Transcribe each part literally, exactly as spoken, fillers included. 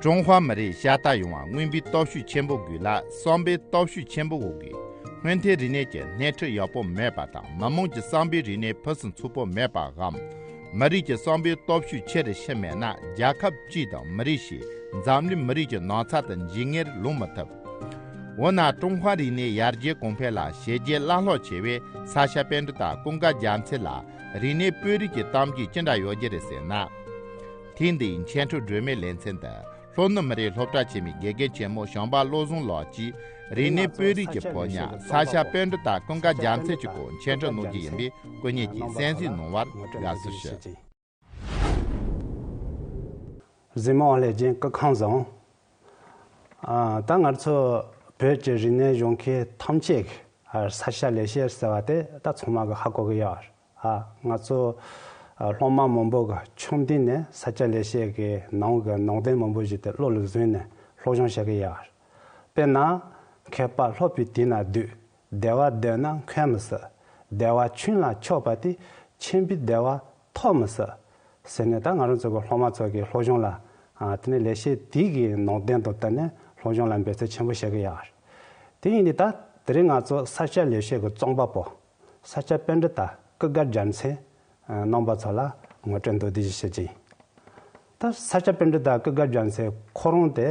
ཀྲུང་ཧྭ་མི་རིགས་ཤ་སྟག་ཡོང་བར་མངོན་པའི་སྟོབས་ཤུགས་ཆེན་པོ་དགོས་ལ། བསམ་པའི་སྟོབས་ཤུགས་ཆེན་པོ་དགོས་དགོས། སྔོན་ཐོན་རིག་གནས་ཀྱི་སྣེ་ཁྲིད་ཡག་པོ་མེད་པ་དང་། མི་དམངས་ཀྱི་བསམ་པའི་རིག་གནས་ཕུན་སུམ་ཚོགས་པོ་མེད་པའམ། མི་རིགས་ཀྱི་བསམ་པའི་སྟོབས་ཤུགས་ཆེ་རུ་ཕྱིན་མེད་ན། རྒྱལ་ཁབ་སྤྱི་དང་མི་རིགས་ཤིག་འཛམ་གླིང་མི་རིགས་ཀྱི་ནང་ཚན་དུ་འཇིགས་ངེར་ལོང་མི་ཐུབ། འོ་ན་ཀྲུང་ཧྭ་རིག་གནས་ཡར་རྒྱས་གོང་འཕེལ་ལ་བྱས་རྗེས་བླ་ལྷག་ཆེ་བའི་ས་སྐྱ་པཎྜི་ཏ་ཀུན་དགའ་རྒྱལ་མཚན་ལ་རིག་གནས་དཔོན་རིགས་ཀྱི་གཏམ་རྒྱུད་ཅི་འདྲ་ཡོད་རྒྱུ་རེད་ཟེར་ན། ཐེངས་འདིའི་འཆད་ཁྲིད་སྒྲོན་མེའི་ལེ་ཚན་དུ། ལྷོ་ནུབ་མི་རིགས་སློབ་གྲྭ་ཆེན་མོའི་དགེ་རྒན་ཆེན་མོ་བྱམས་པ་བློ་བཟང་ལགས་ཀྱིས་རིག་གནས་དཔོན་རིགས་ཀྱི་ཕོ་ཉ་ས་སྐྱ་པཎྜི་ཏ་ཀུན་དགའ་རྒྱལ་མཚན་གྱི་སྐོར་འཆད་ཁྲིད་གནང་རྒྱུ་ཡིན་པས། སྐུ་ཉིད་ཀྱིས་གསན་གཟིགས་གནང་བར་དགའ་བསུ་ཞུ། གཟིགས་མོ་བ་ལྷན་རྒྱས་སྐུ་ཁམས་བཟང་། ཨ། ད་ང་ཚོ་བོད་ཀྱི་རིག་གནས་གཞུང་ཁྱེར་ཐམས་ཅད་ཀྱིས་ཨ་ས་སྐྱ་ལེགས་བཤད་ཟེར་བ་དེ་ད་ཚང་མ་གིས་ཧ་གོ་གི་ཡོད་རེད། ཨ། ང་ཚོ་ཨ་སློབ་མ་མང་པོ་གིས་ཆུང་དུས་ནས་ས་སྐྱ་ལེགས་བཤད་ཀྱི་ནང་གི་ནང་དོན་མང་པོ་ཞིག་དེ་བློ་ལ་བཟུང་ནས་སློབ་སྦྱོང་བྱེད་ཀྱི་ཡོད་རེད། དཔེར་ན། མཁས་པ་སློབ་པའི་དུས་ན་སྡོད། བདེ་བ་འདོད་ན་འཁོན་མི་སྲིད། བདེ་བ་ཆུང་ལ་ཆགས་པ་དེ། ཆེན་པོའི་བདེ་བ་ཐོབ་མི་སྲིད། ཟེར་ནས་ད་ང་རང་ཚོ་གི་སློབ་མ་ཚོ་གི་སློབ་སྦྱོང་ལ། ཨ། དེ་ནས་ལེགས་བཤད་དེ་གི་ནང་དོན་དང་བསྟུན་ནས་སློབ་སྦྱོང་ལ་འབད་བརྩོན་ཆེན་པོ་བྱེད་ཀྱི་ཡོད་རེད། དེ་ཡིན་དུས་ད་དེ་རིང་ང་ཚོ་ས་སྐྱ་ལེགས་བཤད་ཀྱི་རྩོམ་པ་པོ། ས་སྐྱ་པཎྜི་ཏ་ཀུན་དགའ་རྒྱལ་མཚན་རྣམ་པ་ཚོ་ལ་ངོ་སྤྲོད་མདོར་བསྡུས་ཤིག་ཞུ་རྒྱུ་ཡིན། ད་ས་སྐྱ་པཎྜི་ཏ་ཀུན་དགའ་རྒྱལ་མཚན་ཁོ་རང་དེ་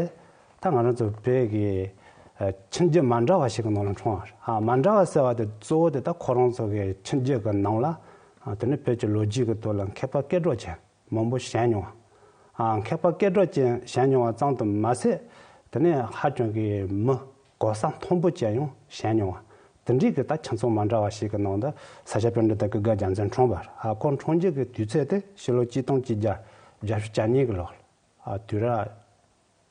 ད་ང་རང་ཚོ་བོད་ཀྱི་ཨ་ཁྱིམ་རྒྱུད་མ་འདྲ་བ་ཞིག་གི་ནང་ལ་འཁྲུངས་པ་རེད། ཨ། མ་འདྲ་བ་ཟེར་བ་དེ་གཙོ་བོ་དེ་ད་ཁོ་རང་ཚོ་གི་ཁྱིམ་རྒྱུད་ཀྱི་ནང་ལ། ཨ། དེ་ནི་བོད་ཀྱི་ལོ་རྒྱུས་ཀྱི་ཐོག་ལ་མཁས་པ་སྐད་གྲགས་ཅན་མང་པོ་བྱོན་མྱོང་བ། ཨ། མཁས་པ་སྐད་གྲགས་ཅན་བྱོན་མྱོང་བ་ཙམ་དུ་མ་ཟད། དེ་ནས་ཧ་ཅང་གི་མི་གོ་ས་མཐོན་པོ་ཅན་ཡང་བྱོན་མྱོང་བ། དེ་འདྲའི་གི་ད་ཁྱིམ་ཚང་མ་འདྲ་བ་ཞིག་གི་ནང་དུ་ས་སྐྱ་པཎྜི་ཏ་ཀུན་དགའ་རྒྱལ་མཚན་འཁྲུངས་པ་རེད། ཨ། ཁོང་འཁྲུངས་རྒྱུ་གི་དུས་ཚོད་དེ་ཕྱི་ལོ་གཅིག་སྟོང་གཅིག་བརྒྱ་བརྒྱད་ཅུ་གྱ་གཉིས་གི་ལོ་ལ། ཨ། དུས་རབས་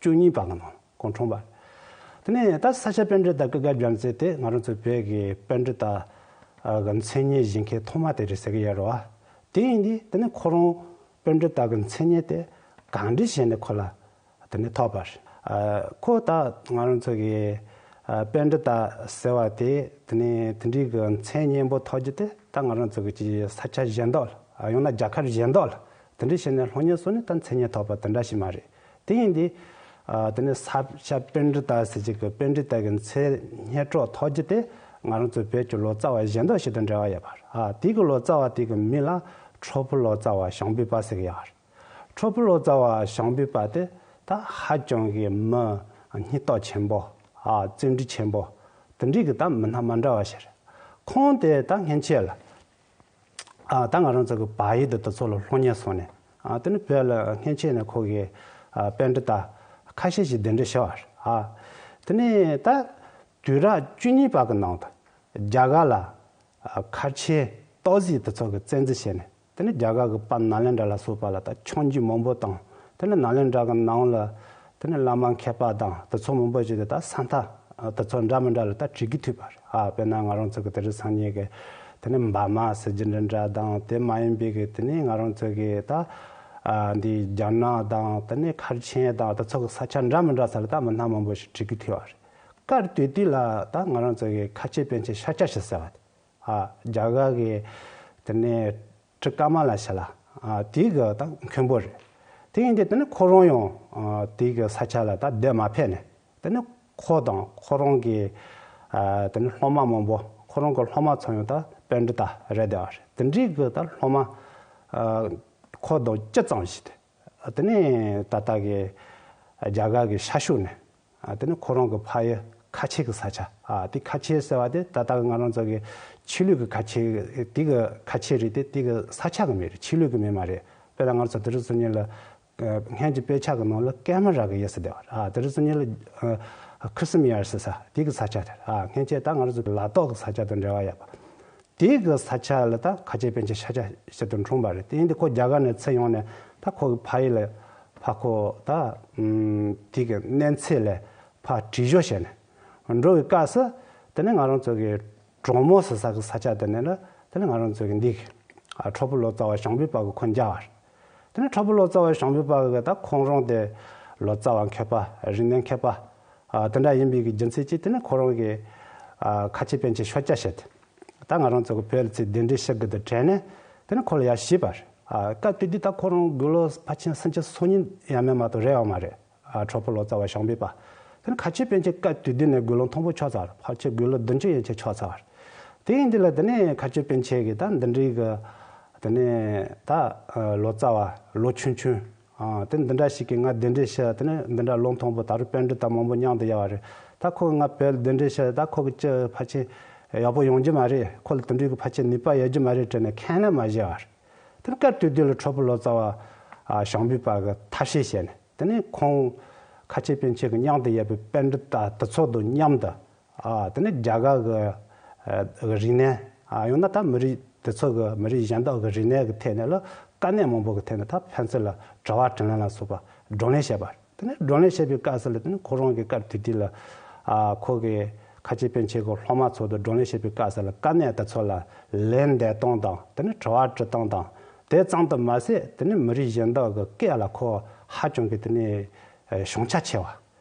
བཅུ་གཉིས་པ་གི་ནང་ཁོང་འཁྲུངས་པ་རེད། དེ་ནས་ད་ས་སྐྱ་པཎྜི་ཏ་ཀུན་དགའ་རྒྱལ་མཚན་དེ་ང་རང་ཚོ་བོད་ཀྱི་པཎྜི་ཏ་གི་མཚན་སྙན་བཞེས་མཁན་ཐོག་མ་དེ་རེད་ཟེར་གི་ཡོད་རེད་བ། དེ་ཡིན་དུས་དེ་ནས་ཁོ་རང་པཎྜི་ཏ་གི་མཚན་སྙན་དེ་གང་འདྲ་བྱས་ནས་ཁོ་ལ་དེ་ནས་ཐོབ་པ་རེད། ཨ། ཁོ་ད་ང་རང་ཚོ་གི་ཨ་པཎྜི་ཏ་ཟེར་བ་དེ་དེ་ནས་དེ་འདྲའི་གི་མཚན་སྙན་པོ་ཐོབ་རྒྱུ་དེ་ད་ང་རང་ཚོ་གི་ཅིག་ས་ཆ་གཞན་དག་ལ། ཨ། ཡང་ན་རྒྱལ་ཁབ་གཞན་དག་ལ་དེ་འདྲ་བྱས་ནས་སློབ་གཉེར་སོང་ནས་ད་མཚན་སྙན་ཐོབ་པ་དེ་འདྲ་ཞིག་མ་རེད། དེ་ཡིན་དུས། ཨ། དེ་ནས་ས་སྐྱ་པཎྜི་ཏ་ཟེར་གྱི་གི་པཎྜི་ཏ་གི་མཚན་སྙན་གྲགས་ཐོབ་རྒྱུ་དེ་ང་རང་ཚོ་བོད་ཀྱི་ལོ་ཙཱ་བ་གཞན་དག་ཞིག་དང་འབྲེལ་བ་ཡོད་པ་རེད། ཨ། དེ་གི་ལོ་ཙཱ་བ་དེ་གི་མིང་ལ་ཁྲོ་ཕུ་ལོ་ཙཱ་བ་ཞང་བོད་པ་ཟེར་གི་ཡོད་རེད། ཁྲོ་ཕུ་ལོ་ཙཱ་བ་ཞང་བོད་པ་དེ་ད་ཧ་ཅང་གི་མི་སྙིང་སྟོབས་ཆེན་པོ། ཨ། བརྩོན་འགྲུས་ཆེན་པོ། དེ་འདྲའི་གི་ད་མི་སྣ་མ་འདྲ་བ་ཞིག་རེད། ཁོང་དེ་ད་སྔོན་ཆད་ལ། ཨ། ད་ང་རང་ཚོ་གི་བལ་ཡུལ་དུ་དེ་ཚོ་ལ་སློབ་གཉེར་སོང་ནས། ཨ། དེ་ནི་བོད་ལ་སྔོན་ཆད་ནས་ཁོ་གིས་ཨ་པཎྜི་ཏ་ཁ་ཤས་ཤིག་གདན་འདྲེན་བྱས་པ་རེད། ཨ། དེ་ནས་ད་དུས་རབས་བཅུ་གཉིས་པ་གི་ནང་དུ་རྒྱ་གར་ལ་ཨ་མཁར་ཆེན་ཏོག་ཙེ་དེ་ཚོ་གིས་བཙན་འཛུལ་བྱས་ནས། དེ་ནས་རྒྱ་གར་གི་པར་ནཱ་ལེནྡྲ་ལ་སོགས་པ་ལ་ད་ཆོས་བརྒྱུད་མང་པོ་དང་། དེ་ནས་ནཱ་ལེནྡྲ་གི་ནང་ལ་དེ་ནས་བླ་མ་མཁས་པ་དང་དེ་ཚོ་མང་པོ་ཞིག་དེ་ད་ས་མཐའ་དེ་ཚོ་འདྲ་མི་འདྲ་ལ་ད་བྲིས་ཀྱི་ཐུག་པ་རེད། ཨ། དཔེར་ན་ང་རང་ཚོ་གི་དེ་རིང་སང་ཉིན་གི་དེ་ནས་འབར་མ་ཟེར་རྒྱུ་འདྲ་འདྲ་དང་། དེ་མ་ཡིན་པའི་གི་དེ་ནས་ང་རང་ཚོ་གི་ད་ཨ་འདི་རྒྱ་ནག་དང་། དེ་ནས་མཁར་ཆེན་དང་དེ་ཚོ་གི་ས་ཆ་འདྲ་མི་འདྲ་ས་ལ་ད་མི་སྣ་མང་པོ་ཞིག་བྲིས་ཀྱི་ཐུག་པ་རེད། སྐབས་དེ་དུས་ལ་ད་ང་རང་ཚོ་གི་ཁ་ཆེ་པཎ་ཆེན་ཤཱཀྱ་ཞིག་ཟེར་བ་དེ། ཨ། རྒྱ་གར་གི་དེ་ནས་ཊཱིཀ་ཀ་མ་ལ་ཞེས་ལ། ཨ། དེ་གི་ད་མཁན་པོ་རེད། དེ་ཡིན་དུས་དེ་ནས་ཁོ་རང་ཡང་ཨ་དེ་གི་ས་ཆ་ལ་ད་བསྡད་མ་ཕེབས་ནས། དེ་ནས་ཁོ་དང་ཁོ་རང་གི་ཨ་དེ་ནས་སློབ་མ་མང་པོ། ཁོ་རང་གི་སློབ་མ་ཚོ་ཡང་ད་པཎྜི་ཏ་རེད་བསྡད་པ་རེད། དེ་འདྲའི་གི་ད་སློབ་མ་ཨ་ཁོ་དང་བཅུ་ཙམ་ཞིག་དེ། དེ་ནས་ད་ལྟ་གི་རྒྱ་གར་གི་ཤར་ཕྱོགས་ནས། ཨ། དེ་ནི་ཁོ་རང་གི་ཕ་ཡུལ་ཁ་ཆེ་གི་ས་ཆ། ཨ། དེ་ཁ་ཆེ་ཟེར་བ་དེ་ད་ལྟ་གི་ང་རང་ཚོ་གི་ཆོས་ལུགས་ཀྱི་ཁ་ཆེ། དེ་གི་ཁ་ཆེ་རེད་དེ། དེ་གི་ས་ཆ་གི་མིང་རེད། ཆོས་ལུགས་ཀྱི་མིང་མ་རེད། དཔེར་ན་ང་རང་ཚོ་དེ་རིང་སང་ཉིན་ལ་ཨ་སྔོན་གྱི་དཔེ་ཆ་གི་ནང་ལ་ཀེ་མ་ར་གི་ཡུལ་ཟེར་བསྡད་པ་རེད། ཨ། དེ་རིང་སང་ཉིན་ལ་ཨ་ཁི་སི་མི་ཡར་ཟེར་ས་དེ་གི་ས་ཆ་དེ་རེད། ཨ། སྔོན་ཆད་ད་ང་རང་ཚོ་གི་ལ་དྭགས་ཀྱི་ས་ཆ་དང་འབྲེལ་བ་ཡོད་པ། དེ་གི་ས་ཆ་ལ་ད་ཁ་ཆེ་པཎ་ཆེན་ཤཱཀྱ་ཞིག་ཏུ་འཁྲུངས་པ་རེད། དེ་ཡིན་དུས་ཁོ་རྒྱ་གར་ནས་ཚུར་ཡོང་ནས་ད་ཁོ་གི་ཕ་ཡུལ་ལ་ཕར་ཁོ་ད་ཨུམ་དེ་གི་གནས་ཚུལ་ལ་ཕར་དྲི་བཞོ་བྱས་ནས་འགྲོ་བའི་སྐབས་སུ། དེ་ནས་ང་རང་ཚོ་གི་གྲོ་མོ་ཟེར་ས་གི་ས་ཆ་དེ་ནས་ལ། དེ་ནས་ང་རང་ཚོ་གི་འདི་གི་ཨ་ཁྲོ་ཕུ་ལོ་ཙཱ་བ་ཞང་བོད་པ་གི་ཁོ་མཇལ་བ་རེད། དེ་ནས་ཁྲོ་ཕུ་ལོ་ཙཱ་བ་ཞང་བོད་པ་གི་ད་ཁོང་རང་དེ་ལོ་ཙཱ་བ་མཁས་པ། རིག་གནས་མཁས་པ་ཨ་དེ་འདྲ་ཡིན་པའི་གི་རྒྱུ་མཚན་གྱིས། དེ་ནས་ཁོ་རང་གི་ཨ་ཁ་ཆེ་པཎ་ཆེན་ཤཱཀྱ་ཞེས་ད་ང་རང་ཚོ་གི་བོད་ལ་ཚུར་གདན་འདྲེན་ཞུ་གི་དེ་དྲན་ནས། དེ་ནས་ཁོ་ལ་ཡར་ཞུས་པ་རེད། ཨ་སྐབས་དེ་དུས་ད་ཁོ་རང་དགུང་ལོ་ཕལ་ཆེར་སུམ་ཅུ་སོ་གཉིས་ཡས་མས་མ་གཏོགས་རེད་ཡོད་མ་རེད། ཨ་གྲོགས་པོ་ལོ་ཙཱ་བ་ཞང་བོད་པ། དེ་ནི་མཁར་ཆེན་པཎ་ཆེན་སྐབས་དུས་འདི་ནས་དགུང་ལོ་མཐོན་པོ་ཆགས་ཚར། ཕལ་ཆེར་དགུང་ལོ་བདུན་ཅུ་ཡན་ཆད་ཆགས་ཚར། དེ་ཡིན་དུས་ལ་དེ་ནས་མཁར་ཆེན་པཎ་ཆེན་གྱིས་ད་འདི་འདྲའི་གི་དེ་ནས་ད་ལོ་ཙཱ་བ་ལོ་ཆུང་ཆུང་། ཨ་དེ་འདི་འདྲ་ཞིག་གིས་ང་གདན་འདྲེན་ཞུ། དེ་ནས་འདི་འདྲ་ལུང་མཐོན་པོ་ད་རུང་པཎྜི་ཏ་མང་པོ་མཉམ་དུ་ཡོད་པ་རེད། ད་ཁོ་ང་བོད་གདན་འདྲེན་ཞུ། ད་ཁོ་གི་ཅི་ཕལ་ཆེར་ཡག་པོ་ཡོང་རྒྱུ་མ་རེད། ཁོ་ལ་དེ་འདྲའི་གི་ཕལ་ཆེར་ནུས་པ་ཡོད་རྒྱུ་མ་རེད་དྲན་ནས་ཁས་ལེན་མ་བྱས་པ་རེད། དེ་ནས་སྐབས་དེ་དུས་ལ་གྲོགས་པོ་ལོ་ཙཱ་བ་ཨ་ཞང་བོད་པ་གིས་ཐབས་ཤེས་བྱས་ནས། དེ་ནས་ཁོང་མཁར་ཆེན་པཎ་ཆེན་གྱི་མཉམ་དུ་ཡོད་པའི་པཎྜི་ཏ་དེ་ཚོ་དང་མཉམ་དུ། ཨ་དེ་ནས་རྒྱ་གར་གྱི་ཨ་རིག་གནས། ཨ་ཡང་ན་ད་མི་རིགས་དེ་ཚོ་གི་མི་རིགས་གཞན་དག་གི་རིག་གནས་ཀྱི་ཐད་ནས་ལ་དཀའ་གནད་མང་པོ་གི་ཐད་ནས་ད་ཕན་ཚུན་ལ་དྲི་བ་དྲིས་ལན་ལ་སོགས་པ་བགྲོ་གླེང་བྱས་པ། དེ་ནས་བགྲོ་གླེང་བྱས་པའི་སྐབས་སུ་ལ་དེ་ནས་ཁོ་རང་གི་སྐབས་དེ་དུས་ལ་ཨ་ཁོ་གི་མཁར་ཆེན་པཎ་ཆེན་གྱི་སློབ་མ་ཚོ་དང་བགྲོ་གླེང་བྱས་པའི་སྐབས་སུ་ལ་དཀའ་གནད་དེ་ཚོ་ལ་ལན་འདེབས་སྟངས་དང་། དེ་ནས་དྲི་བ་དྲི་སྟངས་དང་། དེ་ཙམ་དུ་མ་ཟད་དེ་ནས་མི་རིགས་གཞན་དག་གི་སྐད་ལ་ཁོ་ཧ་ཅང་གི་དེ་ནས་ཨ་བྱང་ཆ་ཆེ་བ།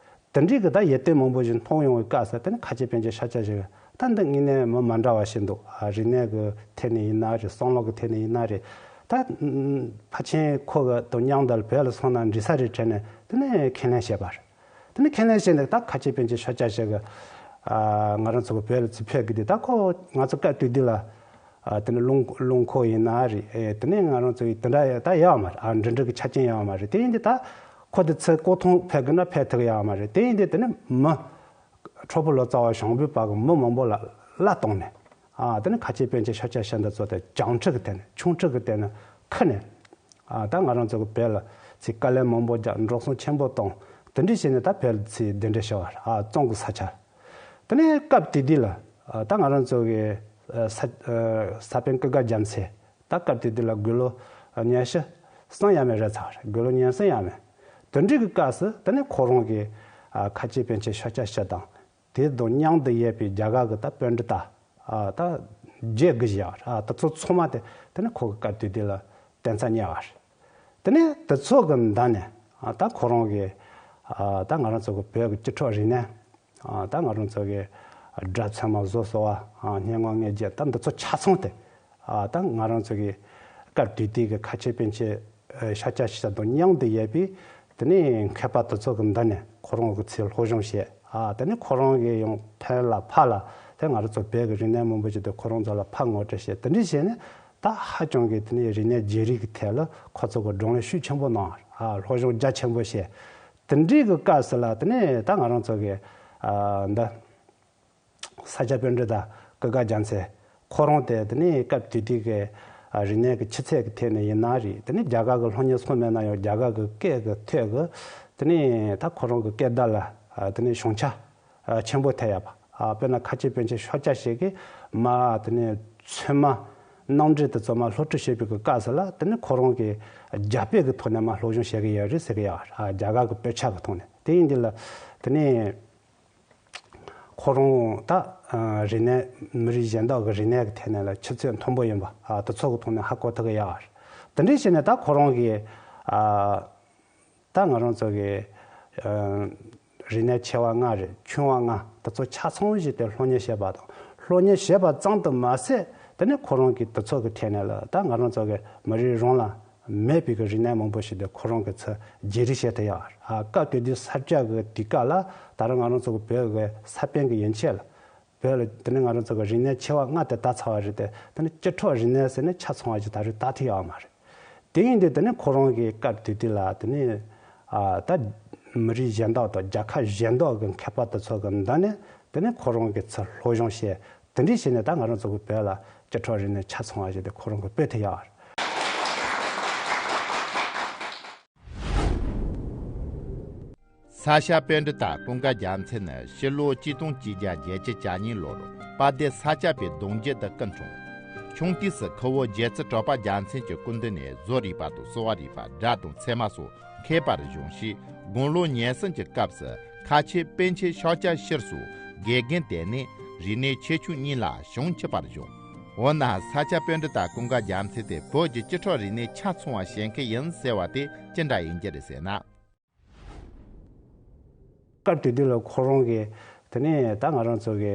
དེ་འདྲའི་གི་ད་ཡིད་རྟོན་མང་པོ་ཞིག་མཐོང་ཡོང་བའི་སྐབས་སུ་དེ་ནས་མཁར་ཆེན་པཎ་ཆེན་ཤཱཀྱ་ཞིག་ད་འདི་དངོས་གནས་མི་མ་འདྲ་བ་ཞིག་འདུག། ཨ་རིག་གནས་ཀྱི་ཐད་ནས་ཡིན་ན་རེད། བསམ་བློ་གི་ཐད་ནས་ཡིན་ན་རེད། ད་ཕལ་ཆེར་ཁོ་གི་དང་མཉམ་དུ་བོད་ལ་སོང་ན་འགྲིག་ས་རེད་དྲན་ནས་དེ་ནས་ཁས་ལེན་བྱས་པ་རེད། དེ་ནས་ཁས་ལེན་བྱས་ནས་ད་མཁར་ཆེན་པཎ་ཆེན་ཤཱཀྱ་ཞིག་གི་ཨ་ང་རང་ཚོ་གི་བོད་ལ་ཚུར་ཕེབས་དགོས་དུས། ད་ཁོ་ང་ཚོ་སྐབས་དེ་དུས་ལ། ཨ་དེ་ནས་རླངས་རླངས་འཁོར་ཡིན་ན་རེད། ཨེ་དེ་ནས་ང་རང་ཚོ་ཡི་དེ་འདྲ་ཡ་ད་ཡོད་མ་རེད། ཨ་འགྲིམ་འགྲུལ་གྱི་ཆ་རྐྱེན་ཡོད་མ་རེད། དེ་ཡིན་དུས་ད་ཁོ་དེ་ཚོ་ཀོ་ཐོང་ཕེབས་དགོས་ན་ཕེབས་ཐུབ་ཀྱི་ཡོད་མ་རེད། དེ་ཡིན་དུས་དེ་ནས་མི་གྲོགས་པོ་ལོ་ཙཱ་བ་ཞང་བོད་པ་གི་མི་མང་པོ་ལ་གླ་བཏང་ནས། ཨ་དེ་ནས་མཁར་ཆེན་པཎ་ཆེན་ཤཱཀྱ་ཞིག་འདི་ཚོ་དེ་བྱང་ཁྲིད་ཀྱི་ཐད་ནས་ཆུང་ཁྲིད་ཀྱི་ཐད་ནས་ཁུར་ནས། ཨ་ད་ང་རང་ཚོ་གི་བོད་ལ་ཚུར་དཀའ་ལས་མང་པོ་རྒྱག། འགྲོ་སོང་ཆེན་པོ་བཏང་། དེ་འདྲ་བྱས་ནས་ད་བོད་ལ་ཚུར་གདན་འདྲེན་ཞུ་བ་རེད། ཨ་བཙོན་གྱི་ས་ཆར། དེ་ནས་སྐབས་དེ་དུས་ལ་ཨ་ད་ང་རང་ཚོ་གི་ཨ་ས་ཨ་ས་པཎ་ཀུན་དགའ་རྒྱལ་མཚན་ད་སྐབས་དེ་དུས་ལ་དགུང་ལོ་ཉི་ཤུ་གསུམ་ཡས་མས་རེད་ཚར། དགུང་ལོ་ཉི་ཤུ་གསུམ་ཡས་མས། དེ་འདྲའི་གི་སྐབས་སུ་དེ་ནས་ཁོ་རང་གིས་ཨ་མཁར་ཆེན་པཎ་ཆེན་ཤཱཀྱ་ཞིག་དང་། དེ་དང་མཉམ་དུ་ཡོད་པའི་རྒྱ་གར་གྱི་ད་པཎྜི་ཏ་ཨ་ད་བརྒྱད་དགུ་ཞིག་ཡོད་རེད། ཨ་དེ་ཚོ་ཚང་མ་དེ་དེ་ནི་ཁོ་གི་སྐབས་དེ་དུས་ལ་གདན་ས་གཉེར་བ་རེད། དེ་ནས་དེ་ཚོ་གི་མདུན་ནས་ཨ་ད་ཁོ་རང་གིས་ཨ་ད་ང་རང་ཚོ་གི་བོད་ཀྱི་སྤྱི་ཚོགས་རིག་གནས། ཨ་ད་ང་རང་ཚོ་གི་སྒྲ་ཚད་མ་བཟོ་སོགས་པ། ཨ་སྙན་ངག་དངོས་བརྒྱད་ད་འདི་ཚོ་ཆ་ཚང་དེ། ཨ་ད་ང་རང་ཚོ་གི་སྐབས་དེ་དུས་ཀྱི་མཁར་ཆེན་པཎ་ཆེན་ཤཱཀྱ་ཞིག་དང་མཉམ་དུ་ཡོད་པའི་དེ་ནས་མཁས་པ་དེ་ཚོ་གི་མདུན་ནས་ཁོ་རང་གིས་ཚུར་སློབ་སྦྱོང་བྱས། ཨ་དེ་ནས་ཁོ་རང་གིས་ཡང་ཕར་ལ་ཕར་ལ་དེ་ང་རང་ཚོ་བོད་ཀྱི་རིག་གནས་མང་པོ་ཞིག་དེ་ཁོ་རང་ཚོ་ལ་ཕར་ངོ་སྤྲོད་བྱས། དེ་འདྲ་བྱས་ནས་ད་ཧ་ཅང་གི་དེ་ནས་རིག་གནས་བརྗེ་རེས་ཀྱི་ཐད་ལ་ཁོ་ཚོ་གིས་བགྲོ་གླེང་ཤུགས་ཆེན་པོ་གནང་། ཨ་སློབ་སྦྱོང་རྒྱ་ཆེན་པོ་བྱས། དེ་འདྲའི་གི་སྐབས་སུ་ལ་དེ་ནས་ད་ང་རང་ཚོ་གི་ཨ་འདི་ས་སྐྱ་པཎྜི་ཏ་ཀུན་དགའ་རྒྱལ་མཚན་ཁོ་རང་དེ་དེ་ནས་སྐབས་དེ་དུས་ཀྱི་ཨ་རིག་གནས་ཀྱི་ཆུ་ཚད་ཀྱི་ཐད་ནས་ཡིན་ན་རེད། དེ་ནས་རྒྱ་གར་གྱི་སློབ་གཉེར་སོང་མེད་ན་ཡང་རྒྱ་གར་གྱི་སྐད་ཀྱི་ཐད་ཀྱི་དེ་ནས་ད་ཁོ་རང་གི་སྐད་བརྡ་ལ་ཨ་དེ་ནས་བྱང་ཆ་ཨ་ཆེན་པོ་ཐེབས་ཡོད་པ། ཨ་དཔེར་ན་མཁར་ཆེན་པཎ་ཆེན་ཤཱཀྱ་ཞིག་གིས་མར་དེ་ནས་ཚད་མ་རྣམ་འགྲེལ་དེ་ཚོ་མར་སློབ་ཁྲིད་བྱེད་པའི་གི་སྐབས་སུ་ལ་དེ་ནས་ཁོ་རང་གིས་རྒྱ་དཔེ་གི་ཐོག་ནས་མར་སློབ་སྦྱོང་བྱེད་ཀྱི་ཡོད་རེད་ཟེར་གྱི་ཡོད། ཨ་རྒྱ་གར་གྱི་དཔེ་ཆ་གི་ཐོག་ནས། དེ་ཡིན་དུས་ལ་དེ་ནས་ཁོ་རང་ད་ཨ་རིག་གནས་མི་རིགས་གཞན་དག་གི་རིག་གནས་ཀྱི་ཐད་ནས་ལ་ཆུ་ཚད་མཐོན་པོ་ཡིན་པ། ཨ་དེ་ཚོ་གི་ཐོག་ནས་ཧ་གོ་ཐུབ་ཀྱི་ཡོད་རེད། དེ་འདྲ་བྱས་ནས་ད་ཁོ་རང་གིས་ཨ་ད་ང་རང་ཚོ་གི་ཨ་རིག་གནས་ཆེ་བ་ལྔ་རེད། ཆུང་བ་ལྔ་དེ་ཚོ་ཆ་ཚང་བཞིན་དེ་སློབ་གཉེར་བྱས་པ་དང་། སློབ་གཉེར་བྱས་པ་ཙམ་དུ་མ་ཟད་དེ་ནས་ཁོ་རང་གིས་དེ་ཚོ་གི་ཐད་ནས་ལ་ད་ང་རང་ཚོ་གི་མི་རིགས་རང་ལ་མེད་པའི་གི་རིག་གནས་མང་པོ་ཞིག་དེ་ཁོ་རང་གིས་ཚུར་བརྗེ་རེས་བྱས་ཐུབ་ཡོད། ཨ་སྐབས་དེ་དུས་ས་སྐྱ་གི་དུས་སྐབས་ལ་ད་རུང་ང་རང་ཚོ་གི་བོད་གི་ས་པཎ་གི་ཡན་ཆད་ལ་བོད་ལ་དེ་ནས་ང་རང་ཚོ་གི་རིག་གནས་ཆེ་བ་ལྔ་དེ་དར་ཚར་བ་རེད་དེ། དེ་ནས་སྤྱི་ཚོགས་རིག་གནས་ཟེར་ནས་ཆ་ཚང་བ་ཞིག་ད་རེས་དར་ཐུབ་ཡོད་མ་རེད། དེ་ཡིན་དུས་དེ་ནས་ཁོ་རང་གིས་སྐབས་དེ་དུས་ལ་དེ་ནས་ཨ་ད་མི་རིགས་གཞན་དག་དང་རྒྱལ་ཁབ་གཞན་དག་གི་མཁས་པ་དེ་ཚོ་གི་མདུན་ནས་དེ་ནས་ཁོ་རང་གིས་ཚུར་སློབ་སྦྱོང་བྱས། དེ་འདྲ་བྱས་ནས་ད་ང་རང་ཚོ་གི་བོད་ལ་སྤྱི་ཚོགས་རིག་གནས་ཆ་ཚང་བ་ཞིག་དེ་ཁོ་རང་གིས་སྤེལ་ཐུབ་ཡོད་རེད། ས་སྐྱ་པཎྜི་ཏ་ཀུན་དགའ་རྒྱལ་མཚན་ནི་ཕྱི་ལོ་ཆིག་སྟོང་གཅིག་བརྒྱ་བརྒྱད་ཅུ་གྱ་གཉིས་ལོར་དཔལ་ལྡན་ས་སྐྱ་པའི་གདུང་རྒྱུད་དུ་སྐུ་འཁྲུངས། ཆུང་དུས་སུ་ཁུ་བོ་རྒྱལ་བཙུན་གྲགས་པ་རྒྱལ་མཚན་གྱི་སྐུ་མདུན་ནས་བཟོ་རིག་པ་དང་གསོ་བ་རིག་པ། སྒྲ་དང་ཚད་མ་སོགས་མཁས་པར་སྦྱངས་ཤིང་། དགུང་ལོ་ཉེར་གསུམ་གྱི་སྐབས་སུ་མཁར་ཆེན་པཎ་ཆེན་ཤཱཀྱ་ཤྲཱི་སོགས་དགེ་རྒན་དེ་ནས་རིག་གནས་ཆེ་ཆུང་གཉིས་ལ་ཞེན་ཆེ་བར་སྦྱངས། འོ་ན་ས་སྐྱ་པཎྜི་ཏ་ཀུན་དགའ་རྒྱལ་མཚན་དེ་བོད་ཀྱི་སྤྱི་ཚོགས་རིག་གནས་ཆ་ཚང་བ་བྱེད་མཁན་ཡིན་ཟེར་བ་དེ་ཅི་འདྲ་ཡིན་རྒྱུ་རེད་ཟེར་ན། སྐབས་དེ་དུས་ལ་ཁོ་རང་གིས་དེ་ནས་ད་ང་རང་ཚོ་གི་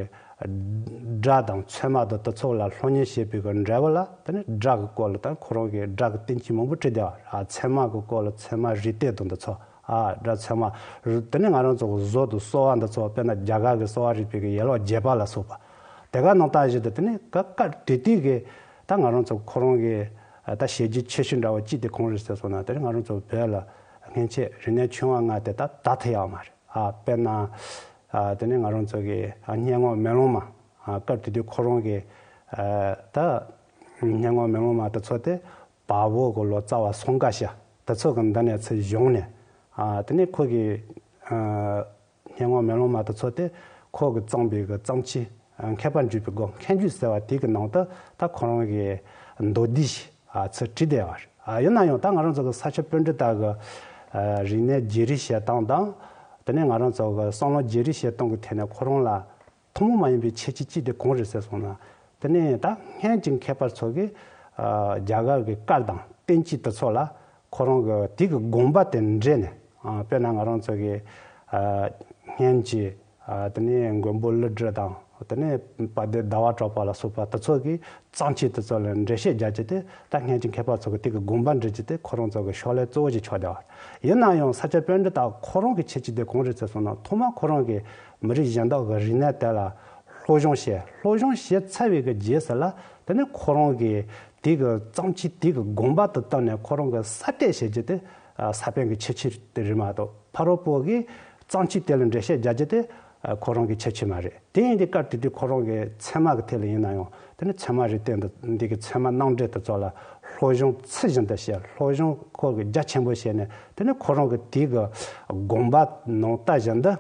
སྒྲ་དང་ཚད་མ་དང་དེ་ཚོ་ལ་སློབ་གཉེར་བྱེད་པའི་གི་འབྲས་བུ་ལ་དེ་ནས་སྒྲ་གི་སྐོར་ལ་ད་ཁོ་རང་གིས་སྒྲ་གི་བསྟན་བཅོས་མང་པོ་བྲིས་བསྡད་པ། ཨ་ཚད་མ་གི་སྐོར་ལ་ཚད་མ་རིགས་གཏེར་དང་དེ་ཚོ། ཨ་སྒྲ་ཚད་མ། དེ་ནས་ང་རང་ཚོ་གི་བཟོ་དང་གསོ་བ་འདི་ཚོ་དཔེར་ན་རྒྱ་གར་གྱི་གསོ་བ་རིག་པའི་གི་ཡན་ལག་བརྒྱད་པ་ལ་སོགས་པ། དེ་ག་ནང་ལྟ་བཞིན་དུ་དེ་ནས་སྐབས་སྐབས་དེ་དུས་ཀྱི་ད་ང་རང་ཚོ་ཁོ་རང་གི་ད་བྱས་རྗེས་ཆེ་ཤོས་འདྲ་བོ་གཅིག་དེ་གང་རེད་ཟེར་སོང་ན། དེ་ནས་ང་རང་ཚོ་བོད་ལ་སྔན་ཆད་རིག་གནས་ཆུང་བ་ལྔ་དེ་ད་དར་ཐུབ་ཡོད་མ་རེད། ཨ་དཔེར་ན་ཨ་དེ་ནས་ང་རང་ཚོ་གི་ཨ་སྙན་ངག་མེ་ལོང་མ། ཨ་སྐབས་དེ་དུས་ཁོ་རང་གི་ཨ་ད་སྙན་ངག་མེ་ལོང་མ་དེ་ཚོ་དེ་བལ་པོ་གི་ལོ་ཙཱ་བ་སུང་ཀ་ཤ་དེ་ཚོ་གི་འདི་ནས་ཚུར་བྱུང་ནས། ཨ་དེ་ནས་ཁོ་གི་ཨ་སྙན་ངག་མེ་ལོང་མ་དེ་ཚོ་དེ་ཁོ་གི་བརྩམས་པའི་གི་བརྩམས་ཆོས་ཨ་མཁས་པར་འགྱུར་བའི་སྒོ་མཁས་འགྱུར་ཟེར་བ་དེ་གི་ནང་དུ་ད་ཁོ་རང་གི་མདོ་སྡེ་ཞིག་ཨ་ཚུར་བྲིས་བསྡད་པ་རེད། ཨ་ཡིན་ན་ཡང་ད་ང་རང་ཚོ་གི་ས་སྐྱ་པཎྜི་ཏ་གི་ཨ་རིག་གནས་བརྗེ་རེས་བྱེད་སྟངས་དང་། དེ་ནས་ང་རང་ཚོ་གི་བསམ་བློ་བརྗེ་རེས་བྱེད་སྟངས་ཀྱི་ཐད་ནས་ཁོ་རང་ལ་ཐུན་མོང་མ་ཡིན་པའི་ཁྱད་ཆོས་གཅིག་དེ་གང་རེད་ཟེར་སོང་ན། དེ་ནས་ད་སྔན་གྱི་མཁས་པ་ཚོ་གིས་ཨ་རྒྱ་གར་གྱི་བཀའ་དང་བསྟན་བཅོས་དེ་ཚོ་ལ་ཁོ་རང་གི་དེ་གི་དགོངས་པ་དེ་འགྲེལ་ནས། ཨ་དཔེར་ན་ང་རང་ཚོ་གི་ཨ་སྔན་གྱི་ཨ་དེ་ནས་མགོན་པོ་ཀླུ་སྒྲུབ་དང་། དེ་ནས་དཔལ་ལྡན་ཟླ་བ་གྲགས་པ་ལ་སོགས་པ་དེ་ཚོ་གི་བརྩམས་ཆོས་དེ་ཚོ་ལ་འགྲེལ་བཤད་རྒྱག་རྒྱུ་དེ་ད་སྔན་གྱི་མཁས་པ་ཚོ་གི་དེ་གི་དགོངས་པ་འགྲེལ་རྒྱུ་དེ་ཁོ་རང་ཚོ་གི་ཕྱག་ལས་གཙོ་བོ་ཞིག་ཆགས་བསྡད་པ་རེད། ཡིན་ན་ཡང་ས་སྐྱ་པཎྜི་ཏ་ཁོ་རང་གི་ཁྱད་ཆོས་དེ་གང་རེད་ཟེར་སོང་ན། ཐོག་མར་ཁོ་རང་གིས་མི་རིགས་གཞན་དག་གི་རིག་གནས་དེ་ལ་སློབ་སྦྱོང་བྱས། སློབ་སྦྱོང་བྱས་ཚར་བའི་གི་རྗེས་སུ་ལ་དེ་ནས་ཁོ་རང་གིས་དེ་གི་བརྩམས་ཆོས་དེ་གི་དགོངས་པ་དེ་བཏོན་ནས་ཁོ་རང་གི་གསར་གཏོད་བྱེད་རྒྱུ་དེ་ཨ་ས་པཎ་གྱི་ཁྱད་ཆོས་དེ་རེད་མ་གཏོགས། ཕ་རོལ་པོ་གི་བརྩམས་ཆོས་དེ་ལ་འགྲེལ་བཤད་རྒྱག་རྒྱུ་དེ་ཨ་ཁོ་རང་གི་ཁྱད་ཆོས་མ་རེད། དེ་ཡིན་དུས་སྐབས་དེ་དུས་ཁོ་རང་གི་ཚད་མ་གི་ཐད་ལ་ཡིན་ན་ཡང་། དེ་ནས་ཚད་མ་རིགས་གཏེར་འདི་འདི་གི་ཚད་མ་རྣམ་འགྲེལ་དེ་ཚོ་ལ་སློབ་སྦྱོང་ཚུལ་བཞིན་དུ་བྱས། སློབ་སྦྱོང་ཁོ་གི་རྒྱ་ཆེན་པོ་བྱས་ནས། དེ་ནས་ཁོ་རང་གི་དེ་གི་དགོངས་པ་ནང་ལྟ་བཞིན་དུ་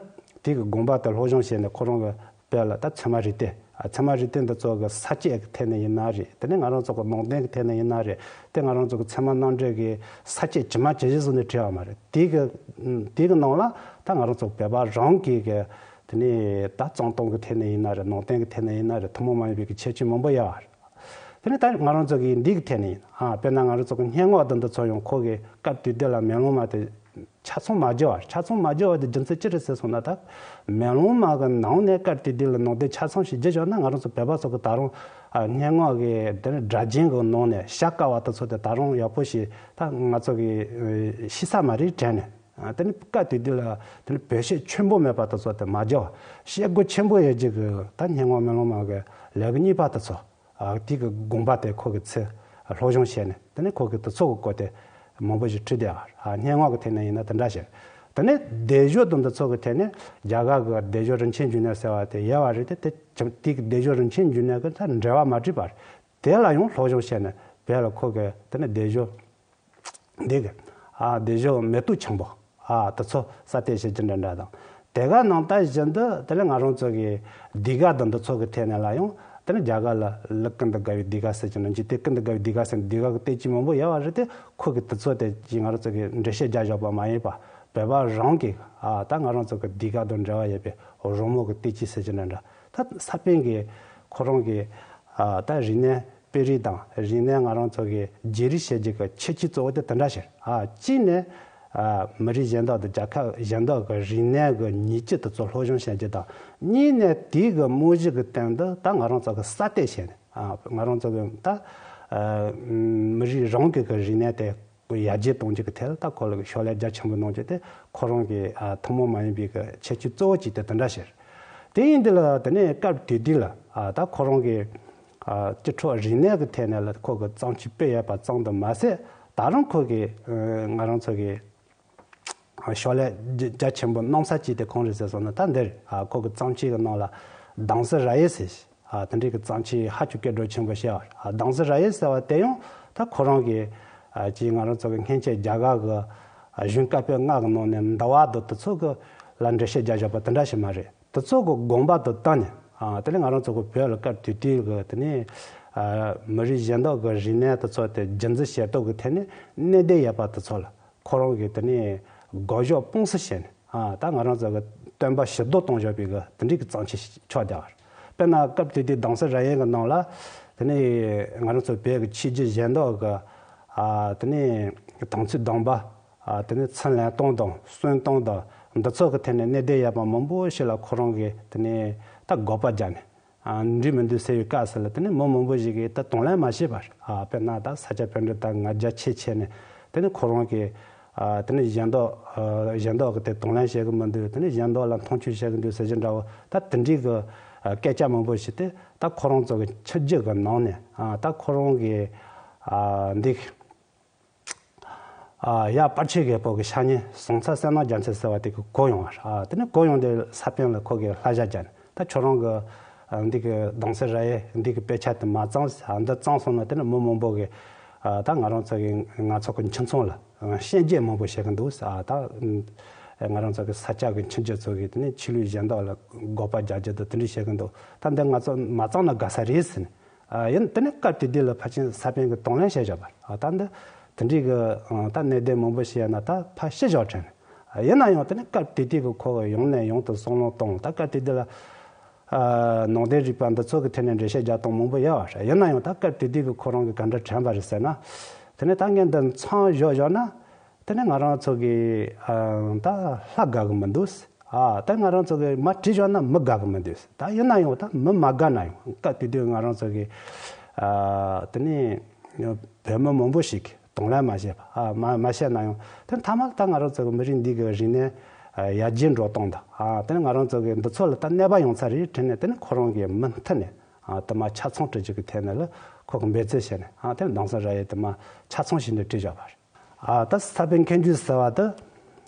དེ་གི་དགོངས་པ་དེ་སློབ་སྦྱོང་བྱས་ནས་ཁོ་རང་གི་དཔེ་ལ་ད་ཚད་མ་རིགས་གཏེར། ཨ་ཚད་མ་རིགས་གཏེར་འདི་ཚོ་གི་ས་བཅད་ཀྱི་ཐད་ནས་ཡིན་ན་རེད། དེ་ནས་ང་རང་ཚོ་གི་ནང་བསྟན་གྱི་ཐད་ནས་ཡིན་ན་རེད། དེ་ང་རང་ཚོ་གི་ཚད་མ་རྣམ་འགྲེལ་གྱི་ས་བཅད་ཇི་མ་ཇི་བཞིན་བཟོས་ནས་བྲིས་པ་མ་རེད། དེ་གི་དེ་གི་ནང་ལ་ད་ང་རང་ཚོ་བོད་པ་རང་གི་གི་དེ་ནས་ད་གཙང་དོན་གྱི་ཐད་ནས་ཡིན་ན་རེད། ནང་བསྟན་གྱི་ཐད་ནས་ཡིན་ན་རེད། ཐུན་མོང་མ་ཡིན་པའི་གི་ཁྱད་ཆོས་མང་པོ་ཡོད་པ་རེད། དེ་ནས་ད་ང་རང་ཚོ་གི་འདི་གི་ཐད་ནས་ཡིན། ཨ་དཔེར་ན་ང་རང་ཚོ་གི་སྙན་ངག་དེ་འདི་ཚོ་ཡང་ཁོ་གི་སྐབས་དེ་དུས་ལ་མེ་ལོང་མ་དེ་ཆ་ཚང་མ་བསྒྱུར་བ་རེད། ཆ་ཚང་མ་བསྒྱུར་བ་དེ་རྒྱུ་མཚན་ཅི་རེད་ཟེར་སོང་ན། ད་མེ་ལོང་མ་གི་ནང་ནས་སྐབས་དེ་དུས་ལ་ནང་དོན་ཆ་ཚང་ཞིག་བསྒྱུར་བཞག་ན། ང་རང་ཚོ་བོད་པ་ཚོ་གི་ད་རུང་ཨ་སྙན་ངག་གི་དེ་ནས་སྒྲ་རྒྱན་གི་ནང་ནས་བྱ་དཀའ་བ་དེ་ཚོ་དེ་ད་རུང་ཡག་པོ་ཞིག་ད་ང་ཚོ་གི་ཨ་ཤེས་ས་མ་རེད་དྲན་ནས། ཨ་དེ་ནས་སྐབས་དེ་དུས་ལ་དེ་ནས་བོད་བཤད་ཆེན་པོ་མེད་པ་དེ་ཚོ་དེ་མ་བསྒྱུར་བ། བཤད་སྒོ་ཆེན་པོ་ཡོད་རྒྱུ་གི་ད་སྙན་ངག་མེ་ལོང་མ་གི་ལེའུ་གཉིས་པ་དེ་ཚོ། ཨ་དེ་གི་དགོངས་པ་དེ་ཁོ་གི་ཚུར་སློབ་སྦྱོང་བྱས་ནས། དེ་ནས་ཁོ་གི་དེ་ཚོ་གི་སྐོར་དེ་མང་པོ་ཞིག་བྲིས་བསྡད་པ། ཨ་སྙན་ངག་གི་ཐད་ནས་ཡིན་ན་དེ་འདྲ་བྱས། དེ་ནས་སྡེབ་སྦྱོར་དང་འདི་ཚོ་གི་ཐད་ནས་རྒྱ་གར་གི་སྡེབ་སྦྱོར་རིན་ཆེན་འབྱུང་གནས་ཟེར་བ་དེ་ཡོད་པ་རེད། དེ་དེ་དེ་གི་སྡེབ་སྦྱོར་རིན་ཆེན་འབྱུང་གནས་གི་ད་འགྲེལ་པ་མ་བྲིས་པ་རེད། དེ་ལ་ཡང་སློབ་སྦྱོང་བྱས་ནས་བོད་ལ་ཁོ་གི་དེ་ནས་སྡེབ་སྦྱོར་འདི་གི་ཨ་སྡེབ་སྦྱོར་མེ་ཏོག་ཆེན་པོ་ཨ་དེ་ཚོ་གསར་གཏོད་བྱེད་རྒྱུ་འདྲ་འདྲ་དང་། དེ་ག་ནང་ལྟ་བཞིན་དུ་དེ་ནས་ང་རང་ཚོ་གི་ཟློས་གར་དང་འདི་ཚོ་གི་ཐད་ནས་ལ་ཡང་དེ་ནས་རྒྱ་གར་ལ་ཀུན་ཏུ་དགའ་བའི་ཟློས་གར་ཟེར་གྱི་ནང་གི་དེ་ཀུན་ཏུ་དགའ་བའི་ཟློས་གར་ཟེར་ནས་ཟློས་གར་གི་སྟོན་ཆ་མང་པོ་ཡོད་པ་རེད་དེ། ཁོ་གི་དེ་ཚོ་དེ་ཅིག་ང་རང་ཚོ་གི་འགྲེལ་བཤད་རྒྱག་བཞག་པ་མ་ཡིན་པ། བོད་པ་རང་གི་ཨ་ད་ང་རང་ཚོ་གི་ཟློས་གར་དང་འབྲེལ་བ་ཡོད་པའི་རོལ་མོ་གི་སྟོན་ཆ་ཟེར་གྱི་འདྲ་འདྲ། ད་ས་པཎ་གྱི་ཁོ་རང་གི་ཨ་ད་རིག་གནས་སྤེལ་རེས་དང་རིག་གནས་ང་རང་ཚོ་གི་བརྗེ་རེས་བྱེད་རྒྱུ་གི་ཁྱད་ཆོས་གཙོ་བོ་དེ་དེ་འདྲ་ཞིག་ཨ་གཅིག་ནས་ཨ་མི་རིགས་གཞན་དག་དང་རྒྱལ་ཁབ་གཞན་དག་གི་རིག་གནས་ཀྱི་ཉེས་སྤྱོད་དེ་ཚོ་སློབ་སྦྱོང་བྱེད་རྒྱུ་དང་། གཉིས་ནས་དེའི་གི་རྨང་གཞི་གི་སྟེང་དུ་ད་ང་རང་ཚོ་གི་གསར་གཏོད་བྱས་ནས་ཨ་ང་རང་ཚོ་གི་ད་ཨ་མི་རིགས་རང་གི་གི་རིག་གནས་དེ་ཡར་རྒྱས་གཏོང་རྒྱུ་གི་ཐད་ལ་ད་ཁོ་ལ་གི་ཕྱག་ལས་རྒྱ་ཆེན་པོ་གནང་རྒྱུ་དེ་ཁོ་རང་གི་ཨ་ཐུན་མོང་མ་ཡིན་པའི་གི་ཁྱད་ཆོས་གཙོ་བོ་གཅིག་དེ་དེ་འདྲ་ཞིག་དེ་ཡིན་དུས་ལ་དེ་ནས་སྐབས་དེ་དུས་ལ་ཨ་ད་ཁོ་རང་གི་ཨ་སྤྱི་ཚོགས་རིག་གནས་ཀྱི་ཐད་ནས་ལ་ཁོ་གི་བརྩམས་ཆོས་སྤེལ་ཡོད་པ་ཙམ་དུ་མ་ཟད། ད་རུང་ཁོ་གི་ཨ་ང་རང་ཚོ་གི་ཨ་ཕྱག་ལས་རྒྱ་རྒྱ་ཆེན་པོ་གནང་ས་གཅིག་དེ་གང་རེད་ཟེར་སོང་ན། ད་འདིར་ཨ་ཁོ་གི་བརྩམས་ཆོས་ཀྱི་ནང་ལ་དྭངས་གསལ་ར་ཡན་ཟེར། ཨ་དེ་འདྲའི་གི་བརྩམས་ཆོས་ཧ་ཅང་སྐད་གྲགས་ཆེན་པོ་བྱས་པ་རེད། ཨ་དྭངས་གསལ་ར་ཡན་ཟེར་བ་དེ་ཡང་ད་ཁོ་རང་གི་ཨ་ཅིག་ང་རང་ཚོ་གི་སྔན་ཆད་རྒྱ་གར་གི་ཨ་གཞུང་བཀའ་པོད་ལྔ་གི་ནང་ནས་འདུལ་བ་དང་དེ་ཚོ་གི་ལ་འགྲེལ་བཤད་རྒྱག་བཞག་པ་དེ་འདྲ་ཞིག་མ་རེད། དེ་ཚོ་གི་དགོངས་པ་དང་བསྟུན་ནས། ཨ་དེ་ནས་ང་རང་ཚོ་གི་བོད་ལ་སྐབས་དེ་དུས་གི་དེ་ནས་ཨ་མི་རིགས་གཞན་དག་གི་རིག་གནས་དེ་ཚོ་དེ་རྒྱུན་འཛིན་བྱེད་སྟངས་གི་ཐད་ནས་གནད་དོན་ཡོད་པ་དེ་ཚོ་ལ་ཁོ་རང་གིས་དེ་ནས་དགག་བཞག་སྤོང་གསུམ་བྱས་ནས། ཨ་ད་ང་རང་ཚོ་གི་སྟོན་པ་ཕྱིར་བཟློག་གཏོང་བཞག་པའི་གི་དེ་འདྲའི་གི་བརྩམས་ཆོས་ཆགས་བསྡད་པ་རེད། དཔེར་ན་སྐབས་དེ་དུས་དྭངས་གསལ་ར་ཡན་གི་ནང་ལ་དེ་ནས་ང་རང་ཚོ་བོད་ཀྱི་ཆོས་བརྒྱུད་གཞན་དག་གི་ཨ་དེ་ནས་དམ་ཚིག་སྡོམ་པ། ཨ་དེ་ནས་ཚུར་ལེན་སྟངས་དང་གསོན་སྟངས་དང་འདི་ཚོ་གི་ཐད་ནས་གནད་དོན་ཡོད་པ་མང་པོ་ཞིག་ལ་ཁོ་རང་གིས་དེ་ནས་ད་དགག་པ་བརྒྱབ་ནས། ཨ་འགྲིག་མི་འདུག་ཟེར་བའི་སྐབས་སུ་ལ་དེ་ནས་མི་མང་པོ་ཞིག་གིས་ད་དང་ལེན་མ་བྱས་པར། ཨ་དཔེར་ན་ད་ས་སྐྱ་པཎྜི་ཏ་ང་རྒྱལ་ཆེ་ཆེ་ནས་དེ་ནས་ཁོ་རང་གིས་ ཨ་དེ་ནས་གཞན་དག་ཨ་གཞན་དག་གི་དེ་གདོང་ལེན་བྱེད་གི་མི་འདུག་དེ་ནས་གཞན་དག་ལ་མཐོང་ཆུང་བྱེད་གི་འདུག་ཟེར་གྱི་འདྲ་བོ། ད་དེ་འདྲའི་གི་ཨ་སྐད་ཆ་མང་པོ་ཞིག་དེ་ད་ཁོ་རང་ཚོ་གི་ཆུ་རྒྱུད་གི་ནང་ནས་ཨ་ད་ཁོ་རང་གི་ཨ་འདི་ཨ་ཡ་པར་ཆས་རྒད་པོ་གི་ཤ་ཉེ་ཟུང་ཚ་སེམས་ནག་རྒྱ་མཚོ་ཟེར་བ་དེ་གི་གོ་ཡོང་བ་རེད། ཨ་དེ་ནས་གོ་ཡོང་དེ་ས་པཎ་ལ་ཁོ་གི་བསླབ་བྱ་བརྒྱབ་ནས། ད་ཁྱོད་རང་གི་ཨ་འདི་གི་གདུང་སྲས་ར་ཡེ་འདི་གི་དཔེ་ཆ་དེ་མ་བཙོང་ཟེར། ཨ་འདི་བཙོང་སོང་ན་དེ་ནི་མི་མང་པོ་གི་ཨ་ད་ང་རང་ཚོ་གི་ང་ཚོ་གི་ཁྱིམ་ཚང་ལ་ཨ་ཤན་འབྱེད་མང་པོ་བྱེད་གི་འདུག་ཟེར། ཨ་ད་ང་རང་ཚོ་གི་ས་སྐྱ་གི་ཁྱིམ་རྒྱུད་ཚོ་གི་དེ་ནི་ཆོས་ལུགས་གཞན་དག་ལ་དགག་པ་རྒྱག་རྒྱུ་དང་དེ་འདྲ་བྱེད་གི་འདུག་ད་འདི་ང་ཚོ་མ་བཙོང་ན་དགའ་ས་རེད་ཟེར་ནས། ཨ་ཡིན་དེ་ནི་སྐབས་དེ་དུས་ལ་ཕལ་ཆེར་ས་པཎ་གི་གདོང་ལེན་བྱས་བཞག་པ་རེད། ཨ་ད་འདི་དེ་འདྲའི་གི་ཨ་ད་གནད་དོན་མང་པོ་བཤད་ན་ད་ཕར་ཕྱི་བཞག་དྲན། ཡིན་ན་ཡང་དེ་ནི་སྐབས་དེ་དུས་ཀྱི་ཁོ་གི་ཡང་ནས་ཡང་དུ་བསམ་བློ་བཏང་། ད་སྐབས་དེ་དུས་ལ་ཨ་ནང་བསྟན་རིག་པ་འདི་ཚོ་གི་ཐད་ནས་འགྲེལ་བཤད་རྒྱག་སྟངས་མང་པོ་ཡོད་པ་རེད། ཡིན་ན་ཡང་ད་སྐབས་དེ་དུས་ཀྱི་ཁོ་རང་གི་ག་འདྲ་དྲན་པ་རེད་ཟེར་ན། དེ་ནི་ད་ངས་འདི་མཚམས་བཞག་བཞག་ན་དེ་ནི་ང་རང་ཚོ་གི་ཨ་ད་ལྷ་དགའ་གི་མི་འདུག་ཨ་ད་ང་རང་ཚོ་གི་མ་བྲིས་བཞག་ན་མི་དགའ་གི་མི་འདུག་ད་ཡིན་ན་ཡང་ད་མི་མ་དགའ་ན་ཡང་སྐབས་དེ་དུས་ང་རང་ཚོ་གི་ཨ་དེ་ནི་བོད་མི་མང་པོ་ཞིག་གིས་གདོང་ལེན་མ་བྱས་པ། ཨ་མ་མ་བྱས་ན་ཡང་དེ་མཐའ་མ་ལ་ད་ང་རང་ཚོ་གི་མི་རིགས་འདི་གི་རིག་གནས་ཨ་ཡར་རྒྱས་འགྲོ་སྟངས་དང་། ཨ་དེ་ནི་ང་རང་ཚོ་གི་འདི་ཚོ་ལ་ད་གནོད་པ་ཡོང་ཚར་རེད་དྲན་ནས། དེ་ནི་ཁོ་རང་གི་མུ་མཐུད་ནས་ཨ་དེ་མ་ཆ་ཚང་བྲི་རྒྱུ་གི་ཐད་ནས་ལ་ཁོ་གི་འབད་བརྩོན་བྱས་ནས། ཨ་དེ་ནི་གདུང་སྲས་ར་ཡེ་དེ་མ་ཆ་ཚང་བྱས་ནས་བྲིས་བཞག་པ་རེད། ཨ་ད་ས་པཎ་མཁན་བརྒྱུད་ཟེར་བ་དེ་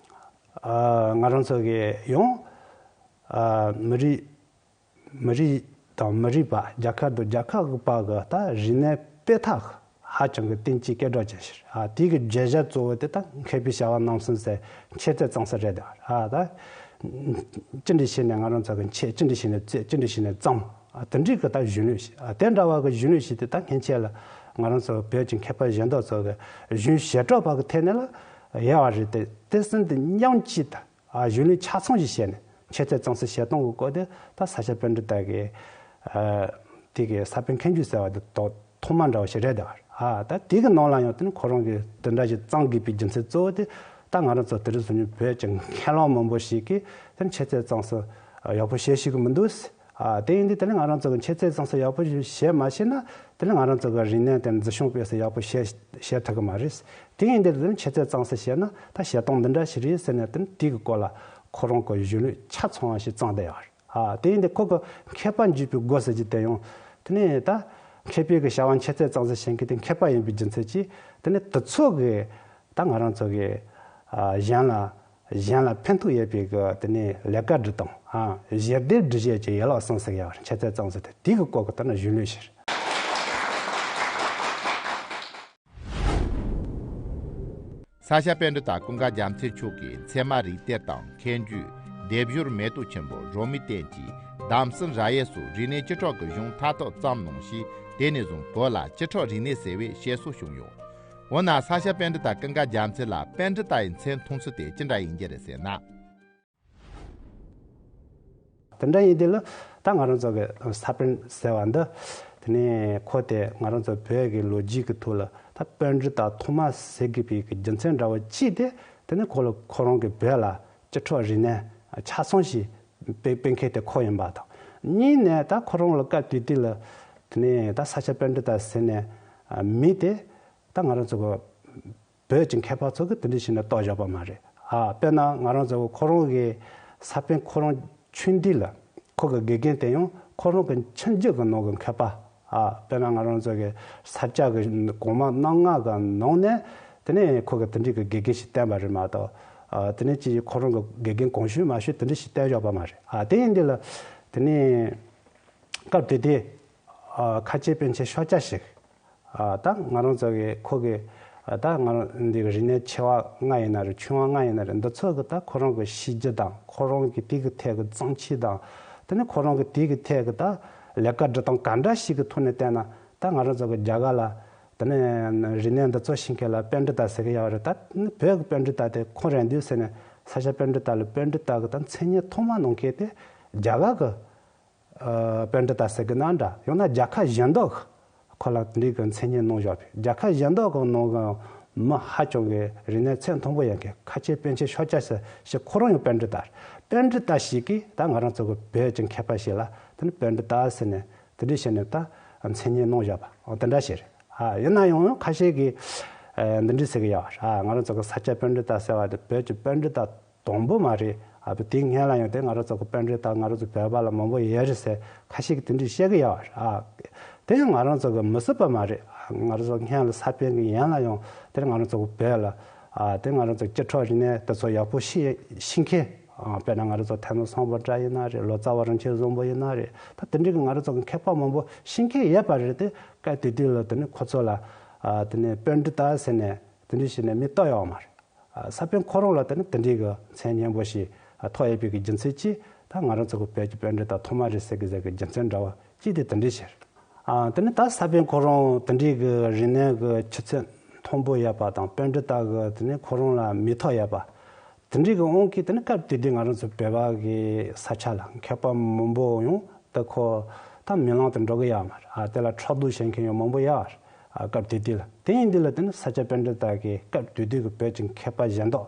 ཨ་ང་རང་ཚོ་གི་ཡང་ཨ་མི་རིགས་མི་རིགས་དང་མི་རིགས་པ། རྒྱལ་ཁབ་དང་རྒྱལ་ཁབ་ཀྱི་བར་གྱི་ད་རིག་གནས་སྤེལ་ཐབས་ཧ་ཅང་གི་བསྟན་བཅོས་སྐད་གྲགས་ཅན་ཞིག་ཨ་དེ་གི་བརྗོད་བྱ་གཙོ་བོ་དེ་ད་མཁས་པའི་བྱ་བ་རྣམ་གསུམ་ཟེར་འཆད་རྩོད་རྩོམ་ས་རེད་དེ། ཨ་ད་ཅི་འདྲ་བྱས་ནས་ང་རང་ཚོ་གི་འཆད། ཅི་འདྲ་བྱས་ནས་རྩོད། ཅི་འདྲ་བྱས་ནས་རྩོམ། ཨ་དེ་འདྲའི་གི་ད་གཞུང་ལུགས་ཤིག་ཨ་དེ་འདྲ་བ་གི་གཞུང་ལུགས་ཤིག་དེ་ད་སྔོན་ཆད་ལ་ང་རང་ཚོ་བོད་ཀྱི་མཁས་པ་གཞན་དག་ཚོ་གི་གཞུང་བྱེ་བྲག་པ་གི་ཐད་ནས་ལ་ཡོད་པ་རེད་དེ། དེ་གསུམ་དེ་མཉམ་གཅིག་ད། ཨ་གཞུང་ལུགས་ཆ་ཚང་ཞིག་བྱས་ནས་འཆད་རྩོད་རྩོམ་ས་བྱེད་སྟངས་ཀྱི་སྐོར་དེ་ད་ས་སྐྱ་པཎྜི་ཏ་གི་ཨ་དེ་གི་ས་པཎ་མཁན་བརྒྱུད་ཟེར་བ་དེ་ཐོག་ཐོག་མ་འདྲ་བ་ཞིག་རེད་དེ། ཨ་ད་དེ་གི་ནང་ལ་ཡང་དེ་ནི་ཁོ་རང་གིས་དེ་འདྲ་ཞིག་རྩོམ་དགོས་པའི་རྒྱུ་མཚན་གཙོ་བོ་དེ་ད་ང་རང་ཚོ་དེ་རིང་སང་ཉིན་བོད་ཀྱི་མཁས་བླུན་མང་པོ་ཞིག་གིས་དེ་འཆད་རྩོད་རྩོམ་ས་ཡག་པོ་བྱེད་ཤེས་ཀྱི་མི་འདུག་ཨ་དེ་ཡིན་དུས་དེ་ནི་ང་རང་ཚོ་གི་འཆད་རྩོད་རྩོམ་ས་ཡག་པོ་ཞིག་བྱེད་མ་ཤེས་ན་དེ་ནི་ང་རང་ཚོ་གི་རིག་གནས་དེ་འཛིན་སྐྱོང་སྤེལ་ས་ཡག་པོ་བྱེད་བྱེད་ཐུབ་ཀྱི་མ་རེད། དེ་ཡིན་དུས་དེ་ནི་འཆད་རྩོད་རྩོམ་ས་བྱས་ན་ད་བྱེད་སྟངས་འདི་འདྲ་ཞིག་རེད་ཟེར་ནས་དེ་ནི་དེ་གི་སྐོར་ལ་ཁོ་རང་གི་གཞུང་ལུགས་ཆ་ཚང་བ་ཞིག་བརྩམས་བསྡད་ཡོད་རེད། ཨ་དེ་ཡིན་དུས་ཁོ་གི་མཁས་པ་འཇུག་པའི་སྒོ་ཟེར་གྱི་དེ་ཡང་དེ་ནི་ད་མཁས་པའི་གི་བྱ་བ་འཆད་རྩོད་རྩོམ་ས་བྱེད་མཁན་དེ་མཁས་པ་ཡིན་པའི་རྒྱུ་མཚན་གྱིས་དེ་ནི་དེ་ཚོ་གི་ད་ང་རང་ཚོ་གི་ཨ་གཞན་ལ་གཞན་ལ་ཕན་ཐོགས་ཡོད་པའི་གི་དེ་ནི་ལས་ཀ་སྒྲུབ་སྟངས། ཨ་ཞི་བདེ་སྒྲུབ་བྱེད་ཀྱི་ཡན་ལག་གསུམ་ཟེར་གྱི་ཡོད་རེད། འཆད་རྩོད་རྩོམ་ས་དེ་དེ་གི་སྐོར་གྱི་ད་ནི་གཞུང་ལུགས་ཤིག་རེད། ས་སྐྱ་པཎྜི་ཏ་ཀུན་དགའ་རྒྱལ་མཚན་མཆོག་གིས་ཚད་མ་རིགས་གཏེར་དང་མཁས་བརྒྱུད། སྡེབ་སྦྱོར་མེ་ཏོག་ཆེན་པོ། རོལ་མོའི་རྟེན་གྱི་གདམས་ཟིན་ར་ཡེ་སོགས་རིག་གནས་བཅུ་ཕྲག་གི་གཞུང་མཐའ་དག་བརྩམས་གནང་ཞིང་། དེ་ནས་བཟུང་བོད་ལ་བཅུ་ཕྲག་རིག་གནས་ཟེར་བའི་བཤད་སྲོལ་བྱུང་ཡོད། འོ་ན་ས་སྐྱ་པཎྜི་ཏ་ཀུན་དགའ་རྒྱལ་མཚན་ལ་པཎྜི་ཏ་ཡི་མཚན་ཐོན་ཚུལ་དེ་ཅི་འདྲ་ཡིན་རྒྱུ་རེད་ཟེར་ན། དེ་འདྲ་ཡིན་དུས་ལ་ད་ང་རང་ཚོ་གི་ས་པཎ་ཟེར་བ་འདི་དེ་ནས་ཁོ་དེ་ང་རང་ཚོ་བོད་ཀྱི་ལོ་རྒྱུས་ཀྱི་ཐོག་ལ་ད་པཎྜི་ཏ་ཐོག་མ་ཟེར་དགོས་པའི་གི་རྒྱུ་མཚན་འདྲ་བོ་གཅིག་དེ་དེ་ནས་ཁོ་ལ་ཁོ་རང་གི་བོད་ལ་བཅུ་ཕྲག་རིག་གནས་ཆ་ཚང་ཞིག་སྤེལ་སྤེལ་མཁན་དེ་ཁོ་ཡིན་པ་དང་། གཉིས་ནས་ད་ཁོ་རང་ལ་སྐབས་དེ་དུས་ལ་དེ་ནས་ད་ས་སྐྱ་པཎྜི་ཏ་ཟེར་ནས་མིང་དེ་ད་ང་རང་ཚོ་གི་བོད་ཀྱི་མཁས་པ་ཚོ་གིས་དེ་འདྲ་བྱས་ནས་བཏགས་བཞག་པ་མ་རེད། ཨ་དཔེར་ན་ང་རང་ཚོ་ཁོ་རང་གི་ས་པཎ་ཁོ་རང་ཆུང་དུས་ལ་ཁོ་གི་དགེ་རྒན་དེ་ཡང་ཁོ་རང་གི་ཁྱིམ་རྒྱུད་ཀྱི་ནང་གི་མཁས་པ། ཨ་དཔེར་ན་ང་རང་ཚོ་གི་ས་སྐྱ་གི་གོང་མ་རྣམ་ལྔ་གི་ནང་ནས་དེ་ནས་ཁོ་གི་དེ་འདྲའི་གི་དགེ་རྒན་ཞིག་བསྟེན་པ་རེད་མ་གཏོགས། ཨ་དེ་ནས་ཅིག་ཁོ་རང་གི་དགེ་རྒན་གོང་ཞུས་མ་ཞུས་དེ་འདྲ་ཞིག་བསྟེན་བཞག་པ་མ་རེད། ཨ་དེ་ཡིན་དུས་ལ་དེ་ནས་སྐབས་དེ་དུས་ཨ་ཁ་ཆེ་པཎ་ཆེན་ཤཱཀྱ་ཞིག་ཨ་ད་ང་རང་ཚོ་གི་ཁོ་གི་ཨ་ད་ང་རང་འདི་གི་རིག་གནས་ཆེ་བ་ལྔ་ཡིན་ན་རེད། ཆུང་བ་ལྔ་ཡིན་ན་རེད། འདི་ཚོ་གི་ད་ཁོ་རང་གི་ཤེས་རྒྱུ་དང་ཁོ་རང་གི་དེ་གི་ཐད་གི་བརྩམས་ཆོས་དང་། དེ་ནས་ཁོ་རང་གི་དེ་གི་ཐད་གི་ད་ལས་ཀ་སྒྲུབ་སྟངས་ག་འདྲ་ཞིག་གི་ཐོག་ནས་བལྟས་ན་ད་ང་རང་ཚོ་གི་རྒྱ་གར་ལ་དེ་ནས་རིག་གནས་འདི་ཚོ་ཤེས་མཁན་ལ་པཎྜི་ཏ་ཟེར་གི་ཡོད་རེད། ད་བོད་གི་པཎྜི་ཏ་དེ་ཁོ་རེད་འདུག་ཟེར་ནས་ས་སྐྱ་པཎྜི་ཏ་ལ་པཎྜི་ཏ་གི་ད་མཚན་སྙན་ཐོག་མ་གནང་མཁན་དེ་རྒྱ་གར་གི་ཨ་པཎྜི་ཏ་ཟེར་གི་ན་འདྲ། ཡང་ན་རྒྱལ་ཁབ་གཞན་དག་ཁོ་ལ་འདི་གི་མཚན་སྙན་གནང་བཞག་པས། རྒྱལ་ཁབ་གཞན་དག་གི་ནང་གི་མི་ཧ་ཅང་གི་རིག་གནས་ཚད་མཐོན་པོ་ཡོད་མཁན་ཁ་ཆེ་པཎ་ཆེན་ཤཱཀྱ་ཟེར་ཞིག་ཁོ་རང་ཡང་པཎྜི་ཏ་རེད། པཎྜི་ཏ་ཞིག་གིས་ད་ང་རང་ཚོ་གི་བོད་ཀྱི་མཁས་པ་ཞིག་ལ་དེ་ནི་པཎྜི་ཏ་ཟེར་ནས་དེ་འདྲ་བྱས་ནས་ད་མཚན་སྙན་གནང་བཞག་པ་འོ་དེ་འདྲ་ཞིག་རེད། ཨ་ཡིན་ན་ཡང་ཁ་ཤས་ཀྱིས་ ཨ་འདི་འདྲ་ཟེར་གི་ཡོད་རེད། ཨ་ང་རང་ཚོ་གི་ས་སྐྱ་པཎྜི་ཏ་ཟེར་བ་དེ་བོད་ཀྱི་པཎྜི་ཏ་དང་པོ་མ་རེད། ཨ་བོད་དེའི་སྔན་ལ་ཡང་དེ་ང་རང་ཚོ་གི་པཎྜི་ཏ་ང་རང་ཚོ་བོད་པ་ལ་མང་པོ་ཡོད་རེད་ཟེར་ཁ་ཤས་ཀྱིས་དེ་འདྲ་བཤད་གི་ཡོད་རེད། ཨ་དེ་ཡང་ང་རང་ཚོ་གི་མི་སྲིད་པ་མ་རེད། ང་རང་ཚོ་སྔན་ལ་ས་པཎ་གི་ཡན་ལ་ཡང་དེ་ང་རང་ཚོ་གི་བོད་ལ་ཨ་དེ་ང་རང་ཚོ་སྤྱི་ཚོགས་རིག་གནས་དེ་ཚོ་ཡག་པོ་ཤེས་ཤེས་མཁན། ཨ་དཔེར་ན་ང་རང་ཚོ་ཐལ་མོ་སྲོང་བཙན་སྒྲ་ཡིན་ན་རེད། ལོ་ཙཱ་བ་རིན་ཆེན་བཟང་པོ་ཡིན་ན་རེད། ད་དེ་འདྲའི་གི་ང་རང་ཚོ་གི་མཁས་པ་མང་པོ་ཤེས་མཁན་ཡོད་པ་རེད། དེ་སྐབས་དེ་དུས་ལ་དེ་ནི་ཁོ་ཚོ་ལ་ཨ་དེ་ནི་པཎྜི་ཏ་ཟེར་ནས་དེ་འདྲ་བྱས་ནས་མིང་བཏགས་ཡོད་མ་རེད། ཨ་ས་པཎ་ཁོ་རང་ལ་དེ་ནི་དེ་འདྲའི་གི་མཚན་སྙན་པོ་ཞིག་ཨ་ཐོགས་ཡོད་པའི་གི་རྒྱུ་མཚན་གྱིས་ད་ང་རང་ཚོ་གི་བོད་ཀྱི་པཎྜི་ཏ་ཐོག་མ་རེད་ཟེར་གི་ཟེར་གི་རྒྱུ་མཚན་འདྲ་བ་ཅིག་དེ་དེ་འདྲ་བྱས། ཨ་དེ་ནི་ད་ས་པཎ་ཁོ་རང་དེ་འདྲའི་གི་རིག་གནས་གི་ཆུ་ཚད་མཐོན་པོ་ཡོད་པ་དང་པཎྜི་ཏ་གི་དེ་ནི་ཁོ་རང་ལ་མིང་ཐོགས་ཡོད་པ་དེ་འདྲའི་གི་དབང་གིས་དེ་ནི་སྐབས་དེ་དུས་ང་རང་ཚོ་བོད་པ་གི་ས་ཆ་ལ་མཁས་པ་མང་པོ་ཡང་ད་ཁོ་ད་མེ་ལོང་དུ་འགྲོ་གི་ཡོད་མ་རེད། ཨ་དེ་ལ་ཕྲག་དོག་བྱེད་མཁན་ཡང་མང་པོ་ཡོད་རེད། ཨ་སྐབས་དེ་དུས་ལ་དེ་ཡིན་དུས་ལ་དེ་ནི་ས་སྐྱ་པཎྜི་ཏ་གིས་སྐབས་དེ་དུས་ཀྱི་བོད་ཀྱི་མཁས་པ་གཞན་དག་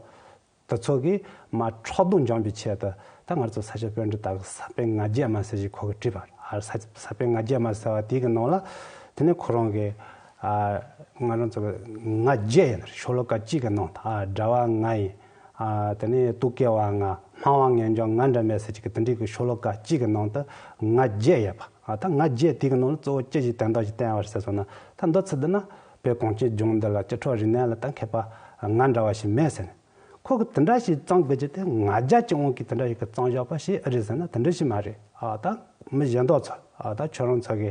དེ་ཚོ་གིས་མ་ཕྲག་དོག་འཇོམས་པའི་ཆེད་དུ་ད་ང་ཚོ་ས་སྐྱ་པཎྜི་ཏ་གི་ས་པཎ་ང་རྒྱལ་མ་ཟེར་ཞིག་ཁོ་གིས་བྲིས་པ་རེད། ཨ་ས་ས་པཎ་ང་རྒྱལ་མ་ཟེར་བ་དེ་གི་ནང་ལ་དེ་ནི་ཁོ་རང་གིས་ཨ་ང་རང་ཚོ་གི་ང་བརྒྱད་ཡིན་ཤོ་ལོ་ཀ་གཅིག་གི་ནང་དུ་ཨ་སྒྲ་བ་ང་ཡིན། ཨ་དེ་ནས་རྟོག་གེ་བ་ང་སྨྲ་བ་ངེས་འབྱུང་ང་འདྲ་མེད་ཟེར་གྱི་དེ་འདྲའི་གི་ཤོ་ལོ་ཀ་གཅིག་གི་ནང་དུ་ང་བརྒྱད་ཡོད་པ། ཨ་ད་ང་བརྒྱད་དེ་གི་ནང་ལ་གཙོ་བོ་ཅི་ཞིག་དོན་དག་ཅིག་བསྟན་པ་རེད་ཟེར་སོང་ན་ད་འདི་ཚོ་འདི་ན་བོད་གངས་ཅན་ལྗོངས་འདི་ལ་སྤྱི་ཚོགས་རིག་གནས་ལ་ད་མཁས་པ་ང་འདྲ་བ་ཞིག་མེད་ཟེར་ནས་ཁོ་གི་དེ་འདྲ་ཞིག་བརྩམས་དགོས་ཀྱི་དེ་ང་རྒྱལ་གྱི་དབང་གིས་དེ་འདྲ་ཞིག་གི་བརྩམས་བཞག་པ་ཞིག་ཨེ་རེད་ཟེར་ན་དེ་འདྲ་ཞིག་མ་རེད། ཨ་ད་མི་གཞན་དག་ཚོ་ཨ་ད་ཁྱོད་རང་ཚོ་གི་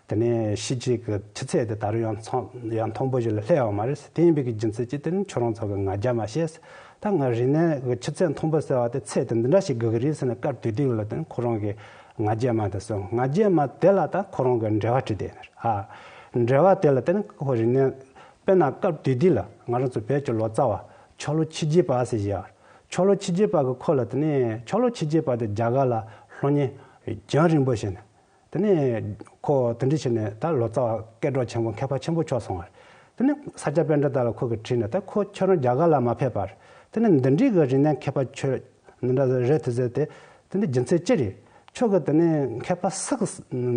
དེ་ནས་ཤེས་བྱའི་གི་ཆུ་ཚད་དེ་ད་རུང་ཡང་མཚམས་ཡང་མཐོན་པོ་ཞིག་ལ་སླེབས་ཡོད་མ་རེད། དེ་ཡིན་པའི་གི་རྒྱུ་མཚན་གྱིས་དེ་ནི་ཁྱོད་རང་ཚོ་གི་ང་རྒྱལ་མ་བྱེད། ད་ང་རིག་གནས་གི་ཆུ་ཚད་མཐོན་པོ་ཟེར་བ་དེ་ཚད་དེ་འདི་འདྲ་ཞིག་དགོས་གི་རེད་ཟེར་ནས་སྐབས་དེ་དུས་ལ་དེ་ནི་ཁོ་རང་གི་ང་རྒྱལ་མ་དེ་སོང་ང་རྒྱལ་མ་དེ་ལ་ད་ཁོ་རང་གི་འགྲེལ་བ་བྲིས་ཏེ་ཡིན་ཨ་འགྲེལ་བ་དེ་ལ་དེ་ནི་ཁོ་རིག་གནས་དཔེར་ན་སྐབས་དེ་དུས་ལ་ང་རང་ཚོ་བོད་ཀྱི་ལོ་ཙཱ་བ་ཆོ་ལོ་ཆོས་རྒྱལ་པ་ཟེར་བཞག་ཆོ་ལོ་ཆོས་རྒྱལ་པ་གི་ཁོ་ལ་དེ་ནས་ཆོ་ལོ་ཆོས་རྒྱལ་པ་དེ་རྒྱ་གར་ལ་སློབ་གཉེར་རྒྱང་རིང་པོ་བྱས་ནས་དེ་ནས་ཁོ་དེ་འདྲ་བྱས་ནས་ད་ལོ་ཙཱ་བ་སྐད་གྲགས་ཆེན་པོ་མཁས་པ་ཆེན་པོ་ཆགས་སོང་བ་རེད། དེ་ནས་ས་སྐྱ་པཎྜི་ཏ་ལ་ཁོ་གིས་དྲིས་ནས་ད་ཁོ་ཁྱོད་རང་རྒྱ་གར་ལ་མ་ཕེབས་པར་དེ་ནས་འདི་འདྲའི་གི་རིག་གནས་མཁས་པ་ཁྱོད་འདི་འདྲ་རེད་དེ་ཟེར་ཏེ་དེ་ནས་རྒྱུ་མཚན་ཅི་རེད། ཁྱོད་ཀྱིས་དེ་ནས་མཁས་པ་སུ་གི་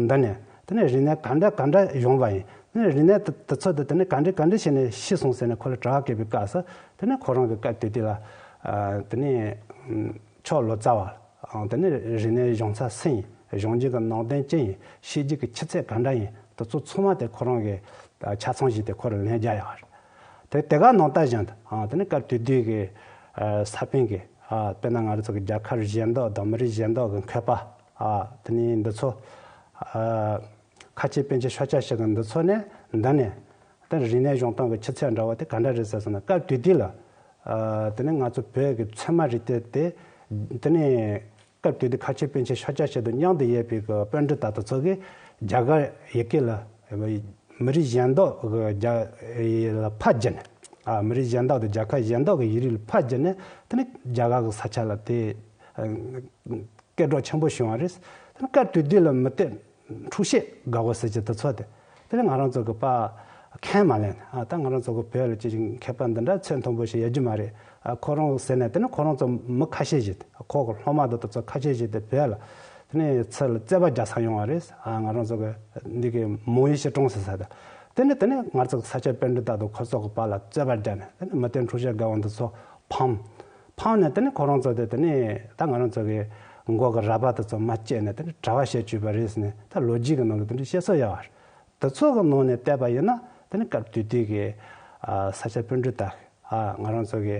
འདི་ནས་དེ་ནས་རིག་གནས་ག་འདྲ་ག་འདྲ་ཡོང་བ་ཡིན། དེ་ནས་རིག་གནས་དེ་དེ་ཚོ་དེ་དེ་ནས་ག་འདྲ་ག་འདྲ་བྱས་ནས་ཤེས་སོང་ཟེར་ནས་ཁོ་ལ་དྲི་བ་བཀོད་པའི་སྐབས་སུ་དེ་ནས་ཁོ་རང་གི་སྐབས་དེ་དུས་ལ་ཨ་དེ་ནས་ཨམ་ཁྱོད་ལོ་ཙཱ་བ་ཨང་དེ་ནས་རིག་གནས་སྦྱོང་ཚན་སུ་ཡིན། སྦྱོང་རྒྱུ་གི་ནང་དོན་ཅི་ཡིན། ཤེས་རྒྱུ་གི་ཆུ་ཚད་ག་འདྲ་ཡིན། དེ་ཚོ་ཚང་མ་དེ་ཁོ་རང་གིས་ཨ་ཆ་ཚང་ཞིག་དེ་ཁོ་ལ་ལན་རྒྱག་ཡོད་རེད། དེ་དེ་ག་ནང་ལྟ་བཞིན་དུ་ཨ་དེ་ནས་སྐབས་དེ་དུས་ཀྱི་ཨ་ས་པཎ་གྱི་ཨ་དཔེར་ན་ང་རང་ཚོ་གི་རྒྱལ་ཁབ་གཞན་དག་དང་མི་རིགས་གཞན་དག་གི་མཁས་པ་ཨ་དེ་ནས་འདི་ཚོ་ཨ་ཁ་ཆེ་པཎ་ཆེན་ཤོ་ཅ་ཤི་གི་འདི་ཚོ་ནས་འདི་ནས་དེ་རིག་གནས་སྦྱོང་སྟངས་ཀྱི་ཆུ་ཚད་འདྲ་བ་དེ་ག་འདྲ་རེད་ཟེར་སོང་ན་སྐབས་དེ་དུས་ལ་ཨ་དེ་ནས་ང་ཚོ་བོད་ཀྱི་ཚད་མ་རིག་གནས་དེ་དེ་ནས་སྐབས་དེ་དུས་ཁ་ཆེ་པཎ་ཆེན་ཤོ་ཅ་ཤི་དང་མཉམ་དུ་ཡོད་པའི་གི་པཎྜི་ཏ་དེ་ཚོ་གིས་རྒྱ་གར་ཡི་གེ་ལ་མི་རིགས་གཞན་དག་གི་རྒྱ་ཡི་ལ་ཕར་བསྒྱུར་ནས་ཨ་མི་རིགས་གཞན་དག་དང་རྒྱལ་ཁབ་གཞན་དག་གི་ཡིག་རིགས་ལ་ཕར་བསྒྱུར་ནས་དེ་ནས་རྒྱ་གར་གི་ས་ཆ་ལ་དེ་ཨ་སྐད་གྲགས་ཆེན་པོ་བྱུང་བ་རེད། དེ་ནས་སྐབས་དེ་དུས་ལ་མི་སྟེར་འཁྲུག་བཤད་དགའ་བོ་ཟེར་གྱི་དེ་ཚོ་དེ་དེ་ནས་ང་རང་ཚོ་གི་པ་ཁས་མ་ལེན་ཨ་ད་ང་རང་ཚོ་གི་བོད་ལ་ཅི་ཞིག་མཁས་པ་འདི་འདྲ་ཚད་མཐོན་པོ་ཞིག་ཡོད་རྒྱུ་མ་རེད། ཨ་ཁོ་རང་ཟེར་ནས་དེ་ནས་ཁོ་རང་ཚོ་མི་ཁ་ཤས་ཤིག་ཁོ་གི་སློབ་མ་དང་དེ་ཚོ་ཁ་ཤས་ཤིག་དེ་བོད་ལ་དེ་ནས་ཚུར་ལ་རྩོད་པ་རྒྱག་ས་ཡོང་བ་རེད། ཨ་ང་རང་ཚོ་གི་འདི་གི་མོང་ཡུལ་ཤི་ཀྲོང་ཟེར་ས་དེ་དེ་ནས་དེ་ནས་ང་ཚོ་གི་ས་སྐྱ་པཎྜི་ཏ་དང་ཁོ་ཚོ་གི་བར་ལ་རྩོད་པ་བརྒྱབ་ནས་དེ་ནས་མི་སྟེར་འཁྲུག་བཤད་དགའ་བོ་འདི་ཚོ་ཕམ། ཕམ་ནས་དེ་ནས་ཁོ་རང་ཚོ་དེ་དེ་ནས་ད་ང་རང་ཚོ་གི་མགོ་གི་རལ་པ་དེ་ཚོ་མར་བཅད་ནས་དེ་ནས་གྲྭ་པ་བཤད་བཅུག་པ་རེད་ཟེར་ནས་ད་ལོ་རྒྱུས་ཀྱི་ནང་ལ་དེ་འདྲ་བཤད་སྲོལ་ཡོད་པ་རེད། དེ་ཚོ་གི་ནང་ནས་བལྟས་པ་ཡིན་ན་དེ་ནི་སྐབས་དེ་དུས་ཀྱི་ཨ་ས་སྐྱ་པཎྜི་ཏ་ཨ་ང་རང་ཚོ་གི་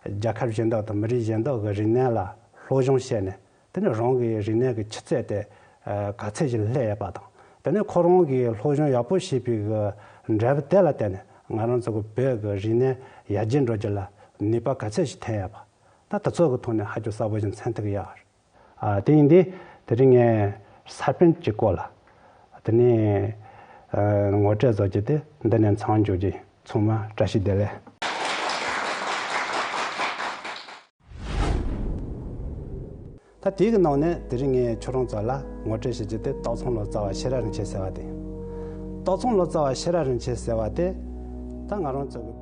རྒྱལ་ཁབ་གཞན་དག་དང་མི་རིགས་གཞན་དག་གི་རིག་གནས་ལ་སློབ་སྦྱོང་བྱས་ནས་དེ་ནི་རང་གི་རིག་གནས་ཀྱི་ཆུ་ཚད་དེ་ཨ་ག་ཚད་ཅིག་སླེབས་ཡོད་པ་དང་དེ་ནི་ཁོ་རང་གིས་སློབ་སྦྱོང་ཡག་པོ་བྱས་པའི་གི་འབྲས་བུ་དེ་ལ་བརྟེན་ནས་ང་རང་ཚོ་གི་བོད་ཀྱི་རིག་གནས་ཡར་རྒྱས་འགྲོ་རྒྱུ་ལ་ནུས་པ་ག་ཚད་ཅིག་ཐོན་ཡོད་པ་ད་དེ་ཚོ་གི་ཐོག་ནས་ཧ་ཅང་གསལ་པོ་ཞིག་མཚོན་ཐུབ་ཀྱི་ཡོད་རེད། ཨ་དེ་ཡིན་དུས་དེ་རིང་ངས་ས་པཎ་གྱི་སྐོར་ལ་དེ་ནས་ཨ་ངོ་སྤྲོད་བཟོ་རྒྱུ་དེ་འདི་ནས་མཚམས་འཇོག་རྒྱུ་ཡིན། ཚང་མ་བཀྲ་ཤིས་བདེ་ལེགས། ད་དེའི་གི་ནང་ནས་དེ་རིང་ངས་ཁྱོད་རང་ཚོ་ལ་ངོ་སྤྲོད་བྱེད་རྒྱུ་དེ་སྟག་ཚང་ལོ་ཙཱ་བ་ཤེས་རབ་རིན་ཆེན་ཟེར་བ་དེ་ཡིན། སྟག་ཚང་ལོ་ཙཱ་བ་ཤེས་རབ་རིན་ཆེན་ཟེར་བ་དེ་ད་ང་རང་ཚོ་གི